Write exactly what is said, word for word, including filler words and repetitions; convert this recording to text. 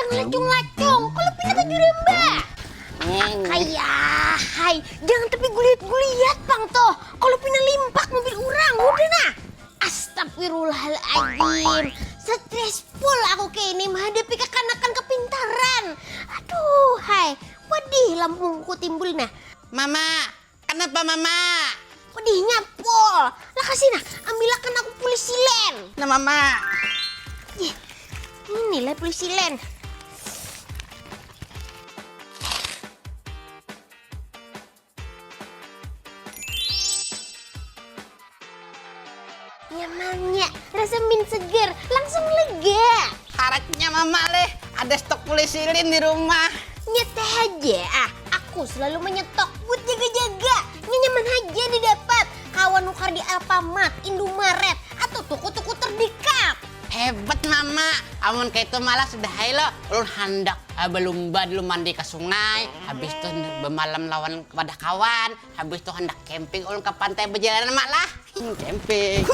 Lacung-lacung, kalau pina tajuremba. Kaya hai, jangan tapi guliat-guliat pang toh. Kalau pina limpak mobil urang, udah nah. Astagfirullahaladzim. Stres pol aku kaini menghadapi kekanakan kepintaran. Aduh hai, pedih lambungku timbul nah. Mama, kenapa Mama? Pedihnya pol. Lah kasih nah, ambilakan aku pulisilen. Nah Mama. Ih, inilah pulisilen. Nyamannya, rasa min seger, langsung lega. Haratnya Mama leh, ada stok pulisilen di rumah. Nyata aja ah, aku selalu menyetok buat jaga-jaga. Nya nyaman aja didapat. Kawan nukar di Alfamart, Indomaret, atau toko-toko terdekat. Hebat Mama, amun kaitu malah sudah hai lo, ulun handak ah, belumba dulu mandi ke sungai, habis tu bemalam lawan wadah kawan, habis tu handak camping ulun ke pantai bejalanan Mak lah. Hmm, camping.